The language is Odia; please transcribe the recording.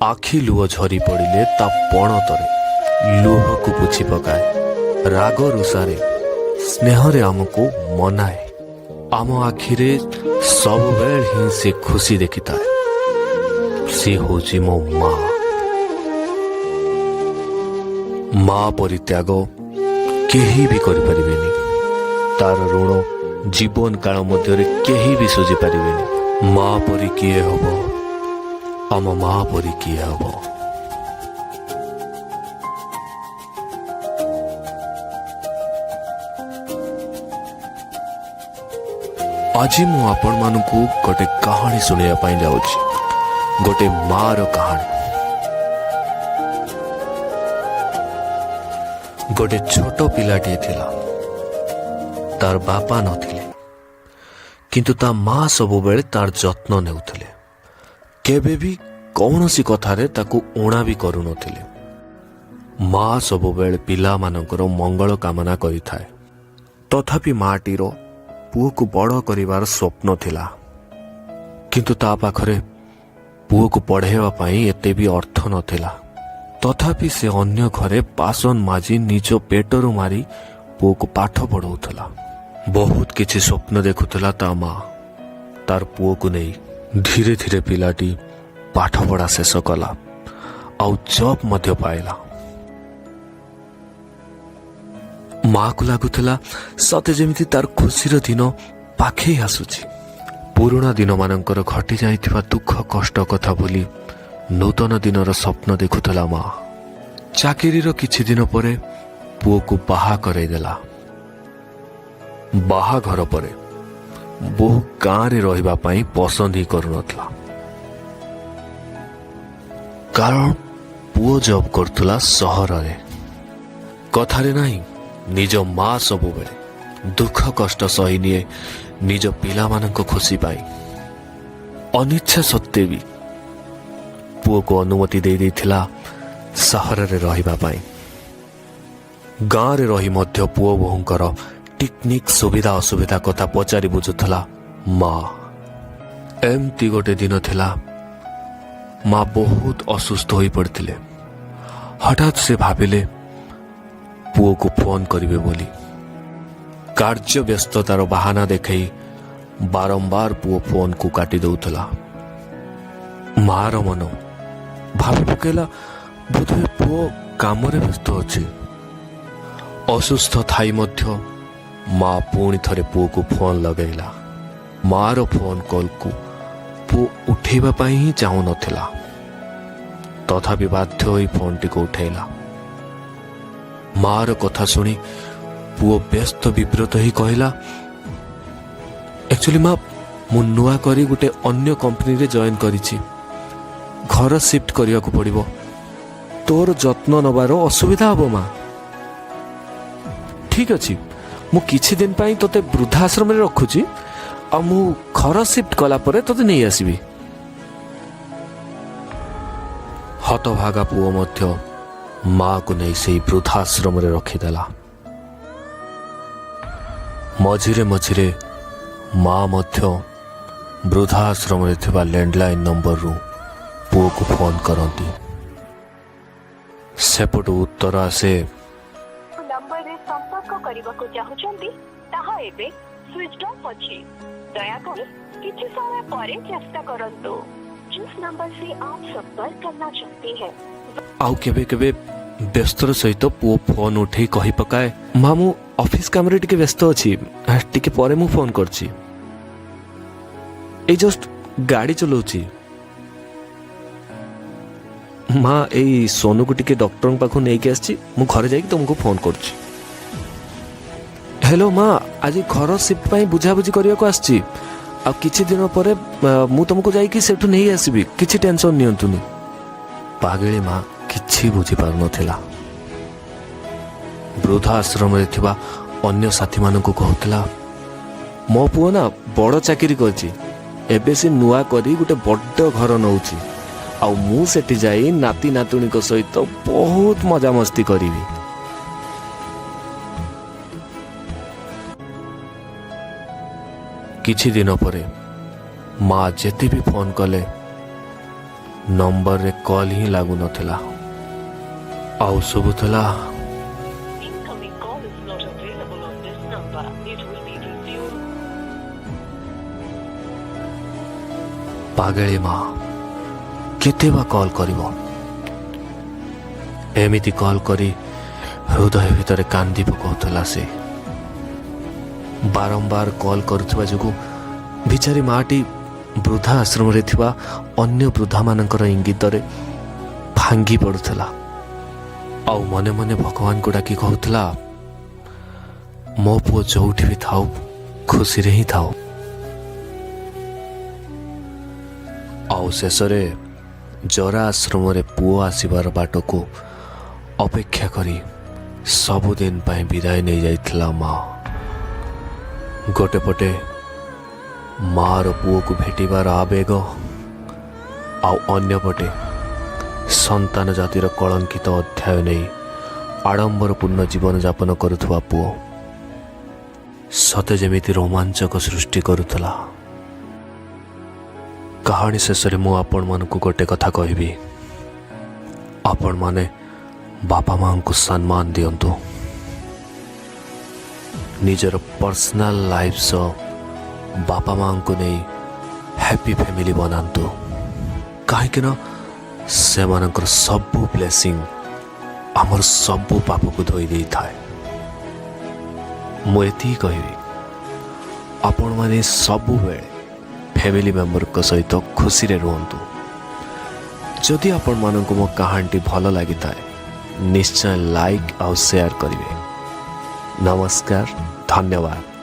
ଆଖି ଲୁହ ଝରି ପଡ଼ିଲେ ତା ପଣତରେ ଲୁହକୁ ପୋଛି ପକାଏ। ରାଗ ରୁଷାରେ ସ୍ନେହରେ ଆମକୁ ମନାଏ। ଆମ ଆଖିରେ ସବୁବେଳେ ହିଁ ସେ ଖୁସି ଦେଖିଥାଏ। ସେ ହେଉଛି ମୋ ମା। ମା ପରି ତ୍ୟାଗ କେହି ବି କରିପାରିବେନି। ତାର ଋଣ ଜୀବନ କାଳ ମଧ୍ୟରେ କେହି ବି ସୁଝି ପାରିବେନି। ମା ପରି କିଏ ହବ? ଆମ ମା ପରି କିଏ ହବ? ଆଜି ମୁଁ ଆପଣମାନଙ୍କୁ ଗୋଟେ କାହାଣୀ ଶୁଣିବା ପାଇଁ ଯାଉଛି, ଗୋଟେ ମାର କାହାଣୀ। ଗୋଟେ ଛୋଟ ପିଲାଟିଏ ଥିଲା। ତାର ବାପା ନଥିଲେ, କିନ୍ତୁ ତା ମା ସବୁବେଳେ ତାର ଯତ୍ନ ନେଉଥିଲେ। କେବେ ବି କୌଣସି କଥାରେ ତାକୁ ଊଣା ବି କରୁନଥିଲେ। ମା ସବୁବେଳେ ପିଲାମାନଙ୍କର ମଙ୍ଗଳ କାମନା କରିଥାଏ। ତଥାପି ମାଟିର ପୁଅକୁ ବଡ଼ କରିବାର ସ୍ୱପ୍ନ ଥିଲା, କିନ୍ତୁ ତା ପାଖରେ ପୁଅକୁ ପଢ଼ାଇବା ପାଇଁ ଏତେ ବି ଅର୍ଥ ନଥିଲା। ତଥାପି ସେ ଅନ୍ୟ ଘରେ ବାସନ ମାଜି ନିଜ ପେଟରୁ ମାରି ପୁଅକୁ ପାଠ ପଢ଼ାଉଥିଲା। ବହୁତ କିଛି ସ୍ୱପ୍ନ ଦେଖୁଥିଲା ତା ମା ତାର ପୁଅକୁ ନେଇ। ଧୀରେ ଧୀରେ ପିଲାଟି ପାଠପଢ଼ା ଶେଷ କଲା ଆଉ ଜବ୍ ମଧ୍ୟ ପାଇଲା। ମାକୁ ଲାଗୁଥିଲା ସତେ ଯେମିତି ତାର ଖୁସିର ଦିନ ପାଖେଇ ଆସୁଛି। ପୁରୁଣା ଦିନମାନଙ୍କର ଘଟି ଯାଇଥିବା ଦୁଃଖ କଷ୍ଟ କଥା ଭୁଲି ନୂତନ ଦିନର ସ୍ୱପ୍ନ ଦେଖୁଥିଲା ମା। ଚାକିରିର କିଛି ଦିନ ପରେ ପୁଅକୁ ବାହା କରାଇଦେଲା। ବାହାଘର ପରେ ବୋହୂ ଗାଁରେ ରହିବା ପାଇଁ ପସନ୍ଦ ହିଁ କରୁନଥିଲା, କାରଣ ପୁଅ ଜବ୍ କରୁଥିଲା ସହରରେ। କଥାରେ ନାହିଁ, ନିଜ ମା ସବୁବେଳେ ଦୁଃଖ କଷ୍ଟ ସହି ନିଏ ନିଜ ପିଲାମାନଙ୍କ ଖୁସି ପାଇଁ। ଅନିଚ୍ଛା ସତ୍ତ୍ୱେ ବି ପୁଅକୁ ଅନୁମତି ଦେଇ ଦେଇଥିଲା ସହରରେ ରହିବା ପାଇଁ। ଗାଁରେ ରହି ମଧ୍ୟ ପୁଅ ବୋହୂଙ୍କର ଟିକନିକ ସୁବିଧା ଅସୁବିଧା କଥା ପଚାରି ବୁଝୁଥିଲା ମା। ଏମିତି ଗୋଟେ ଦିନ ଥିଲା, ମା ବହୁତ ଅସୁସ୍ଥ ହୋଇପଡ଼ିଥିଲେ। ହଠାତ୍ ସେ ଭାବିଲେ ପୁଅକୁ ଫୋନ୍ କରିବେ ବୋଲି। କାର୍ଯ୍ୟ ବ୍ୟସ୍ତତାର ବାହାନା ଦେଖାଇ ବାରମ୍ବାର ପୁଅ ଫୋନ୍କୁ କାଟି ଦେଉଥିଲା। ମାର ମନ ଭାବି ପକେଇଲା, ବୋଧହୁଏ ପୁଅ କାମରେ ବ୍ୟସ୍ତ ଅଛି। ଅସୁସ୍ଥ ଥାଇ ମଧ୍ୟ ମା ପୁଣି ଥରେ ପୁଅକୁ ଫୋନ୍ ଲଗାଇଲା। ମାର ଫୋନ୍ କଲ୍କୁ ପୁଅ ଉଠେଇବା ପାଇଁ ହିଁ ଚାହୁଁନଥିଲା। ତଥାପି ବାଧ୍ୟ ହୋଇ ଫୋନ୍ଟିକୁ ଉଠେଇଲା। ମାର କଥା ଶୁଣି ପୁଅ ବ୍ୟସ୍ତ ବିବ୍ରତ ହେଇ କହିଲା, ଆକ୍ଚୁଆଲି ମା, ମୁଁ ନୂଆ କରି ଗୋଟେ ଅନ୍ୟ କମ୍ପାନୀରେ ଜଏନ୍ କରିଛି। ଘର ସିଫ୍ଟ କରିବାକୁ ପଡ଼ିବ। ତୋର ଯତ୍ନ ନେବାର ଅସୁବିଧା ହେବ ମା। ଠିକ୍ ଅଛି, ମୁଁ କିଛି ଦିନ ପାଇଁ ତୋତେ ବୃଦ୍ଧାଶ୍ରମରେ ରଖୁଛି, ଆଉ ମୁଁ ଘର ସିଫ୍ଟ କଲା ପରେ ତୋତେ ନେଇ ଆସିବି। ହତଭାଗା ପୁଅ ମଧ୍ୟ ମାକୁ ନେଇ ସେଇ ବୃଦ୍ଧାଶ୍ରମରେ ରଖିଦେଲା। ମଝିରେ ମଝିରେ ମା ମଧ୍ୟ ବୃଦ୍ଧାଶ୍ରମରେ ଥିବା ଲ୍ୟାଣ୍ଡଲାଇନ୍ ନମ୍ବରରୁ ପୁଅକୁ ଫୋନ୍ କରନ୍ତି। ସେପଟୁ ଉତ୍ତର ଆସେ, ନମ୍ବରରେ ସମ୍ପର୍କ କରିବାକୁ ଚାହୁଁଛନ୍ତି ତାହା ଏବେ ସୁଇଚ୍ ଅଫ୍ ଅଛି। ଦୟାକରି କିଛି ସମୟ ପରେ ଚେଷ୍ଟା କରନ୍ତୁ। जिस नंबर से आप संपर्क करना चाहते हैं ଆଉ କେବେ କେବେ ବ୍ୟସ୍ତର ସହିତ ପୁଅ ଫୋନ୍ ଉଠେଇ କହି ପକାଏ, ମା, ମୁଁ ଅଫିସ କାମରେ ଟିକେ ବ୍ୟସ୍ତ ଅଛି, ଟିକେ ପରେ ମୁଁ ଫୋନ୍ କରୁଛି, ଏଇ ଜଷ୍ଟ ଗାଡ଼ି ଚଲାଉଛି। ମା, ଏଇ ସୋନୁକୁ ଟିକେ ଡକ୍ଟରଙ୍କ ପାଖକୁ ନେଇକି ଆସିଛି, ମୁଁ ଘରେ ଯାଇକି ତୁମକୁ ଫୋନ୍ କରୁଛି। ହ୍ୟାଲୋ ମା, ଆଜି ଘର ସିଫ୍ଟ ପାଇଁ ବୁଝାବୁଝି କରିବାକୁ ଆସିଛି, ଆଉ କିଛି ଦିନ ପରେ ମୁଁ ତୁମକୁ ଯାଇକି ସେଠୁ ନେଇ ଆସିବି, କିଛି ଟେନସନ୍ ନିଅନ୍ତୁନି। ପାଗିଳୀ ମା କିଛି ବୁଝିପାରୁନଥିଲା। ବୃଦ୍ଧା ଆଶ୍ରମରେ ଥିବା ଅନ୍ୟ ସାଥୀମାନଙ୍କୁ କହୁଥିଲା, ମୋ ପୁଅ ନା ବଡ଼ ଚାକିରି କରିଛି, ଏବେ ସେ ନୂଆ କରି ଗୋଟେ ବଡ଼ ଘର ନଉଛି, ଆଉ ମୁଁ ସେଠି ଯାଇ ନାତି ନାତୁଣୀଙ୍କ ସହିତ ବହୁତ ମଜାମସ୍ତି କରିବି। କିଛି ଦିନ ପରେ ମା ଯେତେ ବି ଫୋନ୍ କଲେ, ନମ୍ବରରେ କଲ୍ ହିଁ ଲାଗୁନଥିଲା ଆଉ ଶୁଭୁଥିଲା, Incoming call is not available on this number. It will be resumed. ପାଗେଳି ମା କେତେ ବା କଲ୍ କରିବ? ଏମିତି କଲ୍ କରି ହୃଦୟ ଭିତରେ କାନ୍ଦି ପକାଉଥିଲା ସେ। ବାରମ୍ବାର କଲ୍ କରୁଥିବା ଯୋଗୁଁ ବିଚାରୀ ମାଟି ବୃଦ୍ଧା ଆଶ୍ରମରେ ଥିବା ଅନ୍ୟ ବୃଦ୍ଧାମାନଙ୍କର ଇଙ୍ଗିତରେ ଭାଙ୍ଗି ପଡ଼ୁଥିଲା ଆଉ ମନେ ମନେ ଭଗବାନଙ୍କୁ ଡାକି କହୁଥିଲା, ମୋ ପୁଅ ଯୋଉଠି ବି ଥାଉ, ଖୁସିରେ ହିଁ ଥାଉ। ଆଉ ଶେଷରେ ଜରା ଆଶ୍ରମରେ ପୁଅ ଆସିବାର ବାଟକୁ ଅପେକ୍ଷା କରି ସବୁଦିନ ପାଇଁ ବିଦାୟ ନେଇଯାଇଥିଲା ମା। ଗୋଟେ ପଟେ ମାର ପୁଅକୁ ଭେଟିବାର ଆବେଗ ଆଉ ଅନ୍ୟପଟେ ସନ୍ତାନ ଜାତିର କଳଙ୍କିତ ଅଧ୍ୟାୟ ନେଇ ଆଡ଼ମ୍ବରପୂର୍ଣ୍ଣ ଜୀବନଯାପନ କରୁଥିବା ପୁଅ ସତେ ଯେମିତି ରୋମାଞ୍ଚକ ସୃଷ୍ଟି କରୁଥିଲା। କାହାଣୀ ଶେଷରେ ମୁଁ ଆପଣମାନଙ୍କୁ ଗୋଟେ କଥା କହିବି, ଆପଣମାନେ ବାପା ମାଆଙ୍କୁ ସମ୍ମାନ ଦିଅନ୍ତୁ। ନିଜର ପର୍ସନାଲ ଲାଇଫ୍ ସହ ବାପା ମାଆଙ୍କୁ ନେଇ ହ୍ୟାପି ଫ୍ୟାମିଲି ବନାନ୍ତୁ, କାହିଁକିନା ସେମାନଙ୍କର ସବୁ ବ୍ଲେସିଂ ଆମର ସବୁ ପାପକୁ ଧୋଇ ଦେଇଥାଏ। ମୁଁ ଏତିକି କହିବି, ଆପଣମାନେ ସବୁବେଳେ ଫ୍ୟାମିଲି ମେମ୍ବରଙ୍କ ସହିତ ଖୁସିରେ ରୁହନ୍ତୁ। ଯଦି ଆପଣମାନଙ୍କୁ ମୋ କାହାଣୀଟି ଭଲ ଲାଗିଥାଏ, ନିଶ୍ଚୟ ଲାଇକ୍ ଆଉ ସେୟାର କରିବେ। ନମସ୍କାର, ଧନ୍ୟବାଦ।